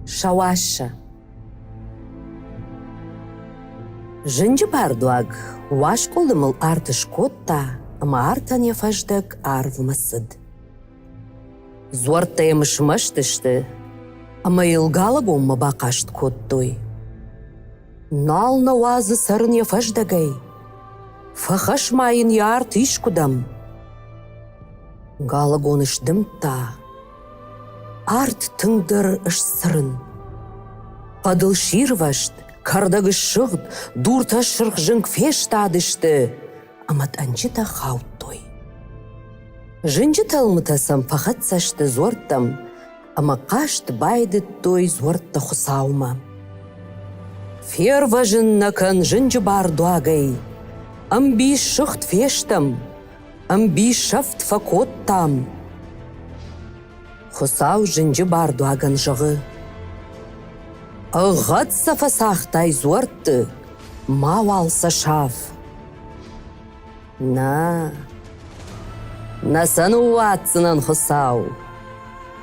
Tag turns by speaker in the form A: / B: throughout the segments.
A: Сӕуӕссӕ. Зынджы бардуаг уаскъуылдымыл арт скодта ӕмӕ артӕн йӕ фӕздӕг арвмӕ цыд. Дзуӕрттӕ йӕм смӕсты сты ӕмӕ йыл галӕгонмӕ бахъаст кодтой. Нал нӕ уадзы цӕрын йӕ фӕздӕгӕй. Фӕхӕсс ма йын йӕ арт искуыдӕм. Галӕгон сдымдта, арт тынгдӕр сцырын. Хъӕдыл сирвӕзт, кӕрдӕг ссыгъд, дуртӕ сырх зынг фестадысты ӕмӕ тъӕнджытӕ хаудтой. Зынджы тӕлмытӕ сӕм фӕхӕццӕ сты дзуӕрттӕм ӕмӕ хъаст байдыдтой дзуӕрттӕ Хуыцаумӕ. Фервӕзын нӕ кӕн зынджы бардуагӕй, ӕмбис сыгъд фестӕм, ӕмбисӕфт фӕкодтам. Хуыцау зынджы бардуагӕн зӕгъы: Ӕгъгъӕд сӕ фӕцагътай дзуӕртты, мауал сӕ саф. Нӕ, нӕ сӕ ныууадздзынӕн, Хуыцау.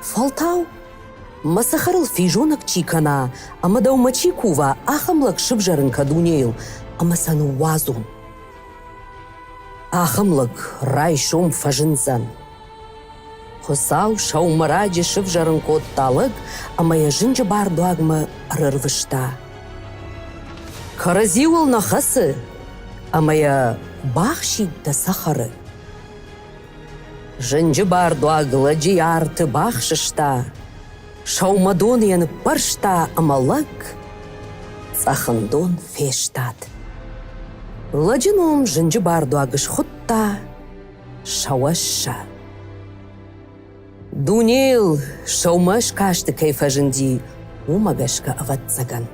A: Фӕлтау мӕ цӕхӕрыл физонӕг чи кӕна ӕмӕ дӕумӕ чи кува, ахӕм лӕг сывзӕрын кӕ дунейыл ӕмӕ сӕ ныууадзон. Ахӕм лӕг райсом фӕзындзӕн. Хуыцау сӕумӕраджы сывзӕрын кодта лӕг ӕмӕ йӕ зынджы бардуагмӕ ӕрӕрвыста. Кӕрӕдзиуыл нӕ хӕцы ӕмӕ йӕ бахсид дӕ цӕхӕры. Зынджы бардуаг лӕджы арты бахсыста, сӕумӕдон йӕ ныппӕрста ӕмӕ лӕг цъӕхындон фестад. Лӕджы ном зынджы бардуаг схуыдта Сӕуӕссӕ. Дунейыл сӕумӕ скасты кӕй фӕзынди, уымӕ гӕсгӕ, ӕвӕццӕгӕн,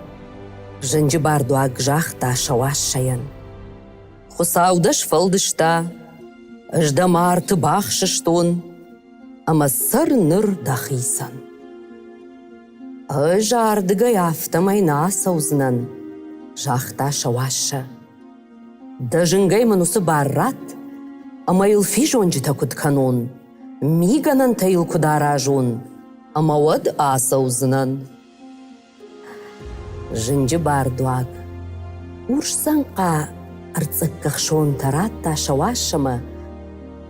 A: зынджы бардуаг загъта Сӕуӕссӕйӕн: Хуыцау дӕ сфӕлдыста, ӕз дӕ арты бахсыстон, ӕмӕ цӕр ныр дӕхицӕн. Ӕз ардыгӕй афтӕмӕй нӕ ацӕудзынӕн, загъта Сӕуӕссӕ. Дӕ зынгӕй мын уыцы бар ратт, ӕмӕ йыл физонджытӕ куыд кӕнон, мигӕнӕнтӕ йыл куыд аразон, ӕмӕ уӕд ацӕудзынӕн. Зынджы бардуаг урс дзӕнхъа ӕрцъыккӕхсонтӕ радта Сӕуӕссӕмӕ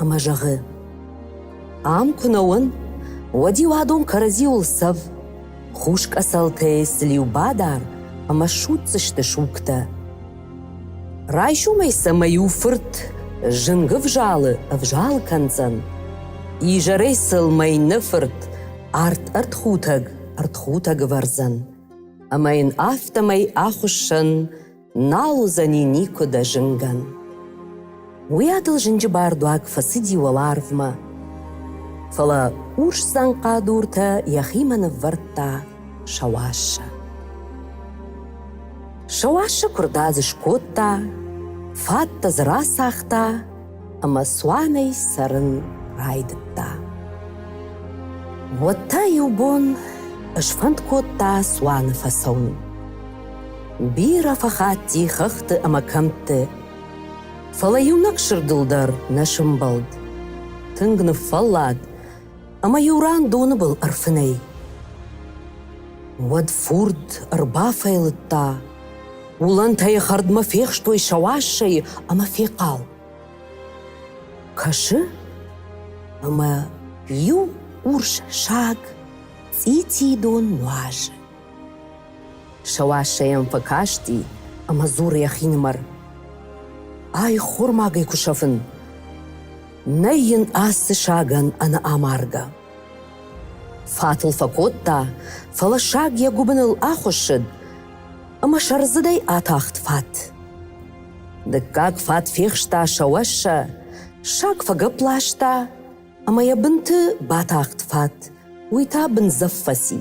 A: ӕмӕ зӕгъы: Ам куы нӕ уон, уӕд-иу адон кӕрӕдзиуыл цӕв, хус къӕцӕлтӕй сыл-иу бадар ӕмӕ судздзысты сугтӕ. Райсомӕй сӕ мӕ иу фырт зынг ӕвзалы ӕвзалы кӕндзӕн, изӕрӕй сыл мӕ иннӕ фырт арт ӕртхутӕг ӕртхутӕг ӕвӕрдзӕн, ӕмӕ йын афтӕмӕй ахуыссӕн нал уыдзӕни никуы дӕ зынгӕн. Уыйадыл зынджы бардуаг фӕцыди уӕларвмӕ, фӕлӕ урс дзӕнхъа дуртӕ йӕхимӕ ныввӕрдта Сӕуӕссӕ. Сӕуӕссӕ куырдадз скодта, фӕттӕ дзы рацагъта ӕмӕ цуанӕй цӕрын райдыдта. Уӕд та иу бон сфӕнд кодта цуаны фӕцӕуын. Бирӕ фӕхатти хӕхты ӕмӕ кӕмтты, фӕлӕ иунӕг сырдыл дӕр нӕ сымбӕлд. Тынг ныффӕллад ӕмӕ иу ран доны был ӕрфынӕй. Уӕд фурд ӕрбафӕйлыдта, уылӕнтӕ йӕ хӕрдмӕ фехстой Сӕуӕссӕйы ӕмӕ фехъал. Кӕсы, ӕмӕ иу урс саг цъитидон нуазы. Сӕуӕссӕ йӕм фӕкасти ӕмӕ дзуры йӕхинымӕр: Ай ххормагӕй куы сӕфын, нӕй йын ацы сагӕн ӕнӕ амаргӕ. Фат ыл фӕкодта, фӕлӕ саг йӕ гуыбыныл ахуыссыд ӕмӕ сӕрдзыдӕй атахт фат. Дыккаг фат фехста Сӕуӕссӕ, саг фӕгӕпп ласта ӕмӕ йӕ бынты батахт фат, уый та бындзӕф фӕци.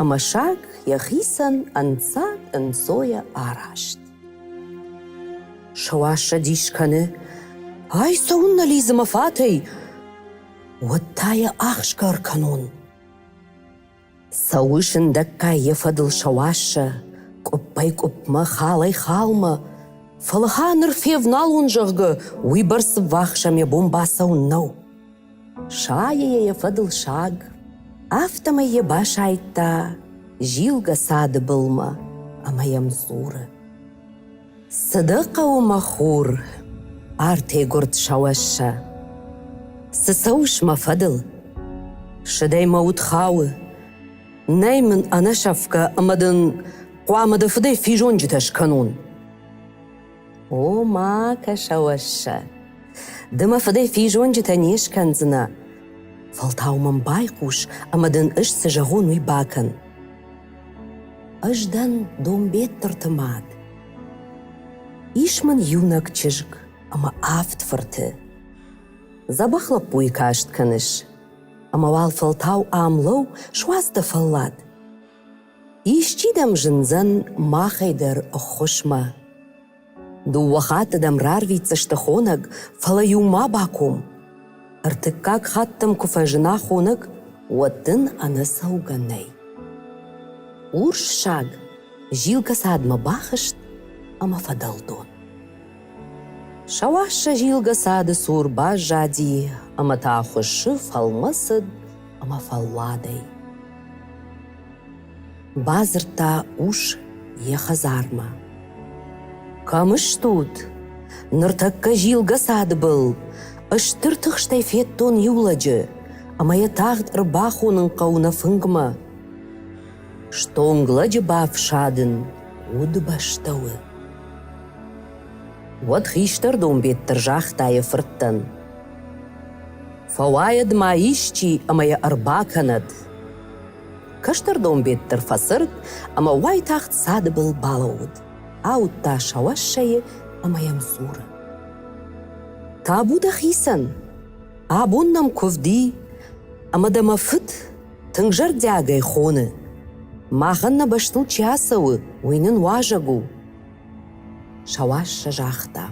A: Ӕмӕ саг йӕхицӕн ӕнцад-ӕнцойӕ араст. Сӕуӕссӕ дис кӕны, ай цӕуыннӕ лидзы мӕ фатӕй, уӕд та йӕ ӕхсгӕ ӕркӕнон. Цӕуы сындӕггай йӕ фӕдыл Сӕуӕссӕ, къуыппӕй-къуыпмӕ, халӕй-халмӕ, фӕлӕ ха ныр февналон, зӕгъгӕ, уыйбӕрц ӕввахс ӕм йӕ бон бацӕуын нӕу. Сайы йӕ йӕ фӕдыл саг. Афтӕмӕй йӕ басайдта зилгӕ цады былмӕ ӕмӕ йӕм дзуры: Цы дӕ хъӕуы, мӕ хур, артӕй гуырд Сӕуӕссӕ? Цы цӕуыс мӕ фӕдыл? Сыдӕй мӕ уд хауы, нӕй мын ӕнӕсӕфгӕ ӕмӕ дын хъуамӕ дӕ фыдӕй физонджытӕ скӕнон. О, ма кӕ, Сӕуӕссӕ, ды мӕ фыдӕй физонджытӕ не скӕндзынӕ, фӕлтау мӕм байхъус ӕмӕ дын ӕз цы зӕгъон, уый бакӕн. Ӕз дӕн Донбеттырты мад. Ис мын иунӕг чызг ӕмӕ авд фырты. Дзӕбӕх лӕппуйы каст кӕныс, ӕмӕ уал фӕлтау ам лӕуу, суадз дӕ фӕллад. Исчи дӕм зындзӕн махӕй дӕр ӕххуысмӕ. Дыууӕ хатты дӕм рарвитдзысты хонӕг, фӕлӕ-иу ма баком. Ӕртыккаг хатт дӕм куы фӕзына хонӕг, уӕд дын ӕнӕцӕугӕ нӕй. Урс саг зилгӕ цадмӕ бахызт ӕмӕ фӕдӕлдон. Сӕуӕссӕ зилгӕ цады цур баззади ӕмӕ та хуыссы фӕлмӕцыд ӕмӕ фӕлладӕй. Бадзырдта ус йӕ хӕдзармӕ. Кӕм стут? Ныртӕккӕ зилгӕ цады был стыр тыхстӕй федтон иу лӕджы, ӕмӕ йӕ тагъд ӕрбахонын хъӕуы нӕ фынгмӕ. Стонг лӕджы бафсадын удыбӕстӕ у. Уӕд хистӕр Донбеттыр загъта йӕ фырттӕн: Фӕуайӕд ма исчи ӕмӕ йӕ ӕрбакӕнӕд. Кӕстӕр Донбеттыр фӕцырд ӕмӕ уайтагъд цады был балӕууыд, ауыдта Сӕуӕссӕйы ӕмӕ йӕм дзуры: Табу дӕхицӕн, абон нӕм куывд и, ӕмӕ дӕ мӕ фыд тынг зӕрдиагӕй хоны. Махӕн нӕ бӕстыл чи ацӕуы, уый нын уазӕг у. Сӕуӕссӕ загъта: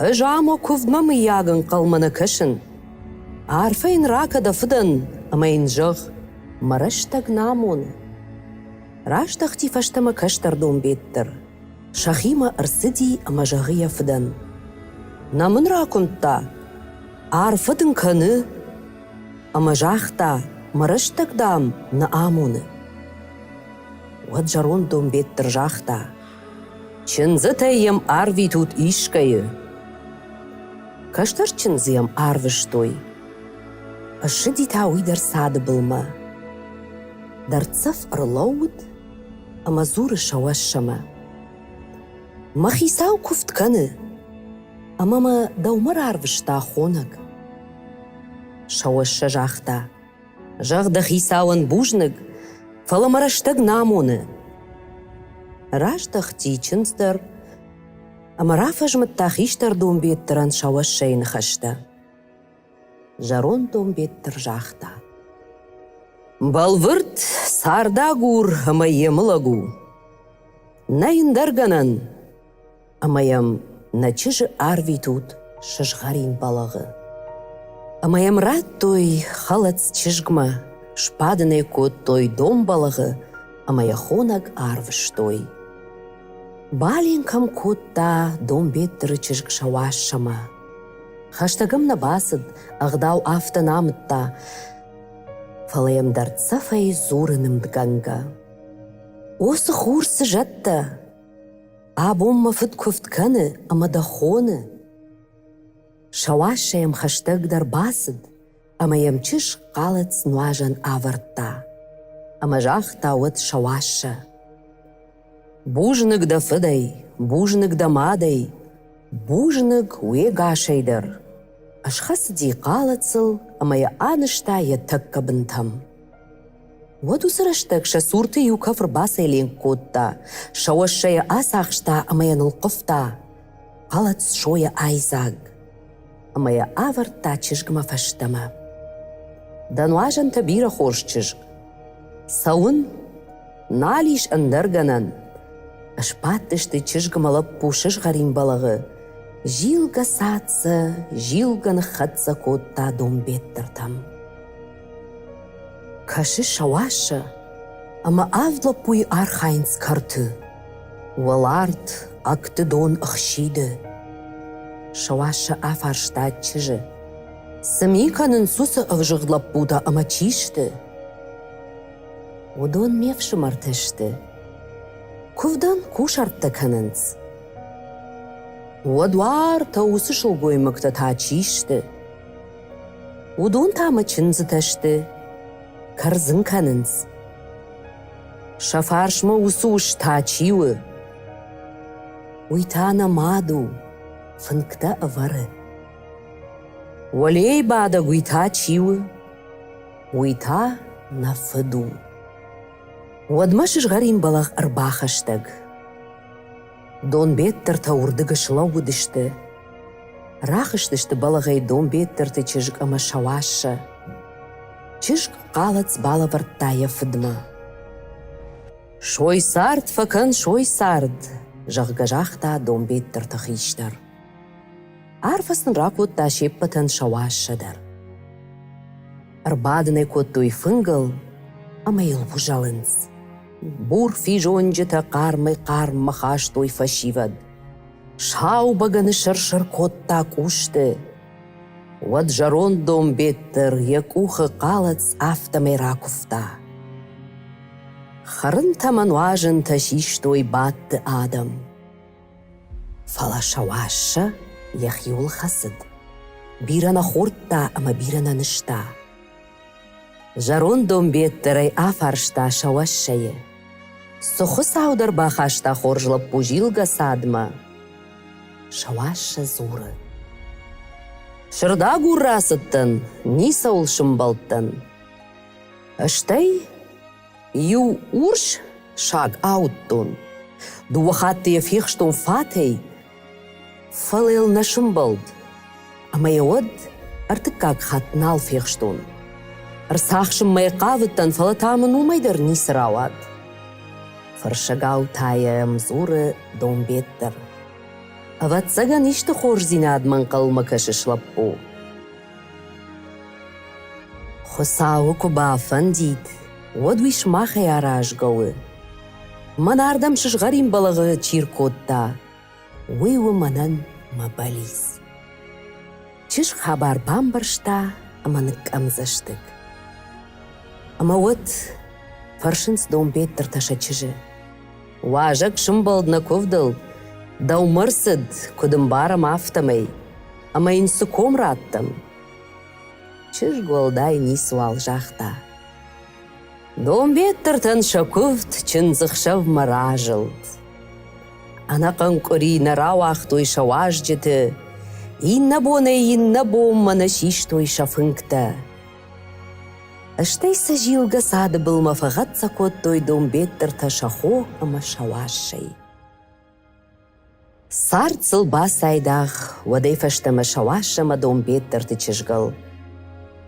A: Ӕз ам уӕ куывдмӕ мыййаг ӕнхъӕлмӕ нӕ кӕсын. Арфӕ йын ракӕ дӕ фыдӕн ӕмӕ йын зӕгъ, мӕ рӕстӕг нӕ амоны. Раздӕхти фӕстӕмӕ кӕстӕр Донбеттыр. Сӕхимӕ ӕрцыди ӕмӕ зӕгъы йӕ фыдӕн: Нӕ мын ракуымдта, арфӕ дын кӕны. Ӕмӕ загъта, мӕ рӕстӕг, дам, нӕ амоны. Уӕд зӕронд Донбеттыр загъта: Чындзытӕй йӕм арвитут искӕйы. Кӕстӕр чындзы йӕм арвыстой. Ссыди та уый дӕр цады былмӕ. Дӕрддзӕф ӕрлӕууыд ӕмӕ дзуры Сӕуӕссӕмӕ: Мӕ хицау куывд кӕны, ӕмӕ мӕ дӕумӕ рарвыста хонӕг. Сӕуӕссӕ загъта: Зӕгъ дӕ хицауӕн бузныг, фӕлӕ мӕ рӕстӕг нӕ амоны. Раздӕхти чындз дӕр ӕмӕ рафӕзмыдта хистӕр Донбеттырӕн Сӕуӕссӕйы ныхӕстӕ. Зӕронд Донбеттыр загъта: Бӕлвырд цардагур ӕмӕ емылӕг у. Нӕй ӕндӕр гӕнӕн, ӕмӕ йӕм нӕ чызджы арвитут сызгъӕрин бӕлӕгъы. Ӕмӕ йӕм радтой хӕлӕц чызгмӕ, сбадын ӕй кодтой донбӕлӕгъы ӕмӕ йӕ хонӕг арвыстой. Баленк ӕм кодта Донбеттыры чызг Сӕуӕссӕмӕ. Хӕстӕг ӕм нӕ бацыд, ӕгъдау афтӕ нӕ амыдта, фӕлӕ йӕм дӕрддзӕфӕй дзуры нымдгӕнгӕ: О, цы хур, цы зӕдтӕ! Абон мӕ фыд куывд кӕны ӕмӕ дӕ хоны. Сӕуӕссӕ йӕм хӕстӕгдӕр бацыд ӕмӕ йӕм чызг хъӕлӕц нуазӕн авӕрдта. Ӕмӕ загъта уӕд Сӕуӕссӕ: Бузныг дӕ фыдӕй, бузныг дӕ мадӕй, бузныг уе гасӕй дӕр. Ӕсхӕцыди хъӕлӕцыл ӕмӕ йӕ анызта йӕ тӕккӕ бынтӕм. Уӕд уыцы рӕстӕг сӕ цурты иу кӕф ӕрбацӕйленк кодта, Сӕуӕссӕ йӕ ацахста ӕмӕ йӕ нылхъывта. Хъӕлӕц сойӕ айдзаг ӕмӕ йӕ авӕрдта чызгмӕ фӕстӕмӕ. Дӕ нуазӕнтӕ бирӕ хорз чызг. Цӕуын, нал ис ӕндӕр гӕнӕн. Сбадтысты чызг ӕмӕ лӕппу сызгъӕрин бӕлӕгъы. Зилгӕ цаца, зилгӕ ныххӕццӕ кодта Донбеттыртӕм. Кӕсы Сӕуӕссӕ, ӕмӕ авд лӕппуйы архайынц кӕрты. Уӕларт ӕгты дон ӕхсиды. Сӕуӕссӕ афарста чызджы. Цы ми кӕнынц уыцы ӕвзыгъд лӕппутӕ ӕмӕ чи сты? Уыдон ме фсымӕртӕ сты. Куывдӕн кусӕрттӕ кӕнынц. Уӕд уартӕ уыцы сылгоймӕгтӕ та чи сты? Уыдон та мӕ чындзытӕ сты, кӕрдзын кӕнынц. Сӕ фарсмӕ уыцы ус та чи у? Уый та нӕ мад у, фынгтӕ ӕвӕры. Уӕлейы бадӕг уый та чи у? Уый та нӕ фыд у. Уӕдмӕ сызгъӕрин бӕлӕгъ ӕрбахӕстӕг. Донбеттыртӕ уырдыг слӕууыдысты. Рахызтысты бӕлӕгъӕй Донбеттырты чызг ӕмӕ Сӕуӕссӕ. Чызг хъалац балӕвӕрдта йӕ фыдмӕ. «Сой цард фӕкӕн, сой цард!» зӕгъгӕ загъта Донбеттырты хистӕр. Арфӕ сын ракодта се ппӕтӕн Сӕуӕссӕ дӕр. Ӕрбадын ӕй кодтой фынгыл ӕмӕ йыл узӕлынц. Бур физонджытӕ хъармӕй-хъарммӕ хастой фӕсивӕд. Сау бӕгӕны сыр-сыр кодта къусты. Уӕд зӕронд Донбеттыр йӕ къухы хъалац афтӕмӕй ракуывта. Хӕрынтӕ мӕ нуазынтӕ систой бадты адӕм. Фӕлӕ Сӕуӕссӕ йӕхиуыл хӕцыд. Бирӕ нӕ хордта ӕмӕ бирӕ нӕ нызта. Зӕронд Донбеттыр ӕй афарста Сӕуӕссӕйы: Цы хуыцау дӕр бахаста хорз лӕппу зилгӕ цадмӕ? Сӕуӕссӕ дзуры: Сырдагур рацыдтӕн, ницӕуыл сымбӕлдтӕн. Стӕй иу урс саг ауыдтон. Дыууӕ хатты йӕ фехстон фатӕй, фӕлӕ йыл нӕ сымбӕлд, ӕмӕ йӕ уӕд ӕртыккаг хатт нал фехстон. Ӕрцахсынмӕ йӕ хъавыдтӕн, фӕлӕ та мын уымӕй дӕр ницы рауад. Фӕрсӕгау та йӕм дзуры Донбеттыр. Ӕвӕццӕгӕн, исты хорздзинадмӕ ӕнхъӕлмӕ кӕсыс, лӕппу. Хуыцауы куы бафӕндид, уӕд уый сымахӕй аразгӕ у. Мӕн ардӕм сызгъӕрин бӕлӕгъы чи ркодта, уый у мӕнӕн мӕ бӕллиц. Чызг хабар бамбӕрста ӕмӕ ныкъкъӕмдзӕстыг. Ӕмӕ уӕд фӕрсынц Донбеттыртӕ сӕ чызджы. Уазӕг сымбӕлд нӕ куывдыл, дӕумӕ рцыд, куыд ӕмбарӕм, афтӕмӕй, ӕмӕ йын цы ком раттӕм? Чызг уӕлдай ницыуал загъта. Донбеттыртӕн сӕ куывд чындзыхсӕвмӕ разылд. Ӕнӕхъӕн къуыри нӕ рауагътой сӕ уазджыты, иннӕ бонӕй иннӕ бонмӕ нӕ систой сӕ фынгтӕ. Стӕй сӕ зилгӕ цады былмӕ фӕхӕццӕ кодтой Донбеттыртӕ сӕ хо ӕмӕ сӕ уассӕй. Цард сыл бацайдагъ уӕдӕй фӕстӕмӕ Сӕуӕссӕ ӕмӕ Донбеттырты чызгыл,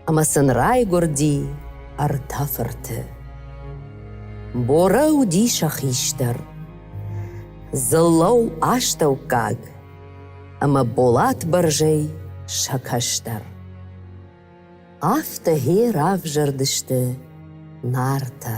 A: ӕмӕ сын райгуырди ӕртӕ фырты. Борӕ уыди сӕ хистӕр, Дзыллӕу астӕуккаг ӕмӕ Болат бӕрзӕй сӕ кӕстӕр. Афтӕ гъе равзӕрдысты Нартӕ.